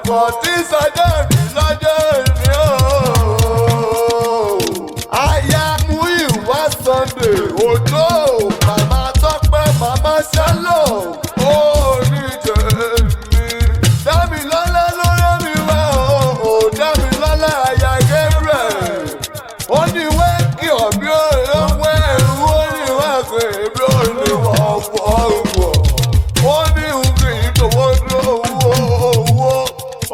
Ọkọ̀ tí sọjọ́ mi lọ́jọ́ mi o. Aya Múyìwá Sunday Òjó, màmá Tọ́pẹ́, màmá Ṣálò, ó ní tèmi. Dámilọ́lá ló rán mi wá o, Dámilọ́lá aya Gabriel. Ó ní wẹ́ẹ̀kì ọ̀bí òun ẹ̀rú, ó ní wẹ́ẹ̀kì ẹ̀bí òun ní ọ̀pọ̀ ọ̀wọ̀. Ó ní kì í tòwó owó owó.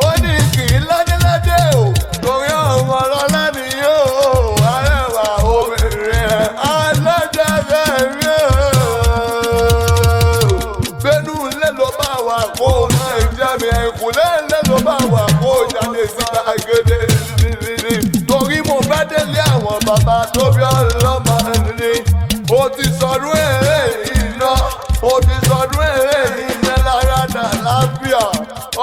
Ó ní kì í ládéládé o, torí ọmọ ọlọ́lá ni yóò arẹwà obìnrin ẹ̀ alájẹsẹ̀ mi o. Gbénú ilé ló bá wà kó o máa jẹ́ mi, ẹ̀kúnlẹ̀ ilé ló bá wà kó o jáde sí gbàgede. Torí mo bá délé àwọn bàbá tó bí ọlọ́mọ ni. O ti sọdún èrè iná, o ti sọdún èrè iná lára dà láfíà.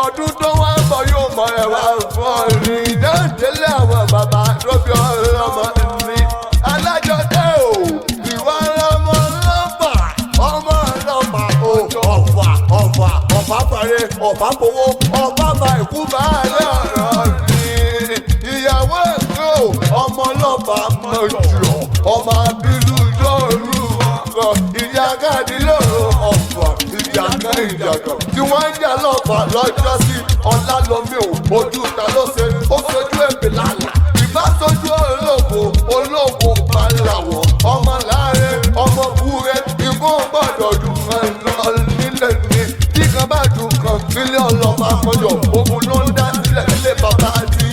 Ọdún tó wá ń bọ̀ yóò mọ ẹwà fún ọ ní. Ìdáǹdélé àwọn bàbá tó bí ọlọ́mọ ni. Alájọkẹ́ o, ìwà ọlọ́mọ ọlọ́pàá, ọmọ ọlọ́pàá o, ọ̀fà ọ̀fà ọ̀fà fàre ọ̀fà fowó ọ̀fà bá ìkú bá àlẹ́ ọ̀rọ̀ ni. Ìyàwó èkó ọmọ ọlọ́pàá mọ̀jọ̀ ọmọ abirú lóru ọkọ̀ ìyá káàdì lóru ọ̀fà ìjàkà ìjàkà tí wọ́n ń jà lọ́fà lọ́jọ́ sí ọ̀làlọ́mí ò ojú ta ló ṣe ó sojú èpè lálàá ìbá sojú ológo ológo bá làwọ̀ ọmọ láàrin ọmọ búrẹ́ ikú gbọ́dọ̀ dùn kan lọ nílẹ̀ ní tí kan bá dùn kan nílé ọlọ́mọ akọjọ ogun ló ń dá sílẹ̀ nílé bàbá àti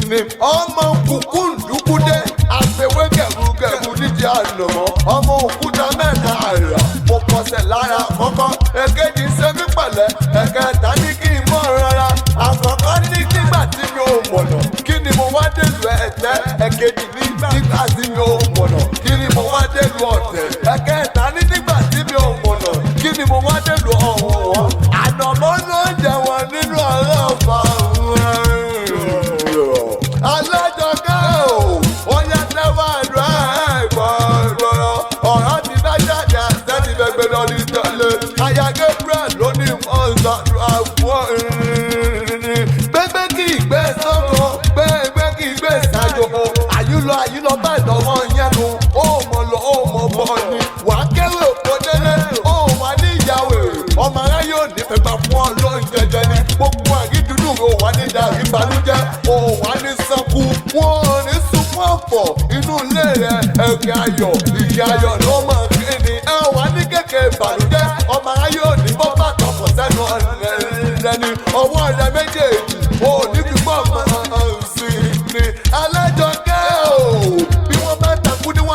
ní ọmọ kúkú ndúkúdé àfẹwé gẹ̀rúgẹ̀rú nídìí ànàmọ́ ọmọ òkúta mẹ́ta àrà mo kọsẹ̀ lára àkọ́kọ́ èkejì ṣe mí pẹ̀lẹ́ ẹ̀kẹta ní kí n mọ̀ rárá àkọ́kọ́ ní nígbà tí mi ò mọ̀nà kí ni mo wá délùú ẹ̀tẹ́ ẹ̀kejì ní nígbà tí mi ò mọ̀nà kí ni mo wá délùú ọ̀tẹ̀ ẹ̀kẹta ní nígbà tí mi ò mọ̀nà kí ni mo wá délùú ọ̀wọ̀n ànàmọ́ ló ń jẹ wọn nínú ọlọ́fà alájọkẹ́ o ó yá tẹ́wọ́ àdúrà ẹ̀gbọ́n ọ̀rọ̀ ti bá jáde àṣẹ ti fẹ́ gbé lọ ní tẹ́lẹ̀ aya Gabriel ló ní ọ̀sán àfọ̀ gbẹgbẹ́ kí ìgbẹ́ sọ́kọ gbẹgbẹ́ kí ìgbẹ́ ìsájò àyùlọ àyùlọ báyìí lọ́wọ́ yẹnu ó mọ̀ lọ ó mọ̀ bọ̀ ni wà á kéré òkò délé ó wà ní ìyàwó ọmọ aráyé ò ní fẹ́ gbà fún ọ lóúnjẹ jẹ ni gbogbo àrídùnnú rẹ ò wà ní dàrí ìbànújẹ́ ò wà ní sanku wọn ò ní sunkún ọ̀fọ̀ inú ilé rẹ ẹ̀kẹ́ ayọ̀ ìyá ayọ̀ ló mọ̀ kí ni ẹ wà ní kékeré ìbànújẹ́ ọmọ aráyé ò ní bọ́ bàtọ̀ kọ̀ sẹ́nu ọ̀rẹ́ni ọwọ́ rẹ méjèèjì ò ní fi gbọ́ ọmọ sí ni alájọkẹ́ o bí wọ́n bá takú ní ₦1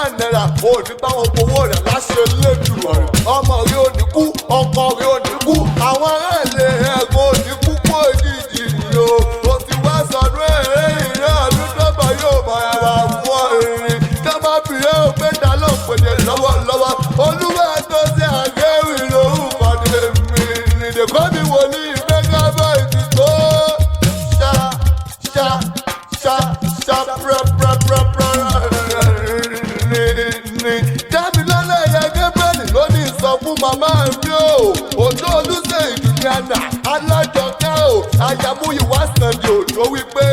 ò ní bá wọn fowó rẹ̀ láṣẹ lẹ́dùn ọmọ rẹ ò ní kú ọkọ rẹ ò ní kú àwọn aráàlú ẹ̀gbọ́n ò ní kú kú òjijì ni o o ti wá sọdún èrè ìrẹ́ ọdún tó bọ̀ yóò mọ ẹwà fún ọ ìrìn tó bá fi ẹ́ ò pé ta ló ń pèdè lọ́wọ́lọ́wọ́ olúwa tó ṣe àgẹ́rì lórúkọ tèmi nìdè kọ́ mi wò ní mẹ́gábáìtì tó ṣá ṣá ṣá ṣá pẹ́ pẹ́ pẹ́ pẹ́ ní. Dámilọ́lá ẹ̀yà Gabriel ló ní sọ fún màmá mi o. Òjò Olúṣè ìdùnnú àná alájọkẹ́ o. Àyàmúyìwá Sunday Òjó wípé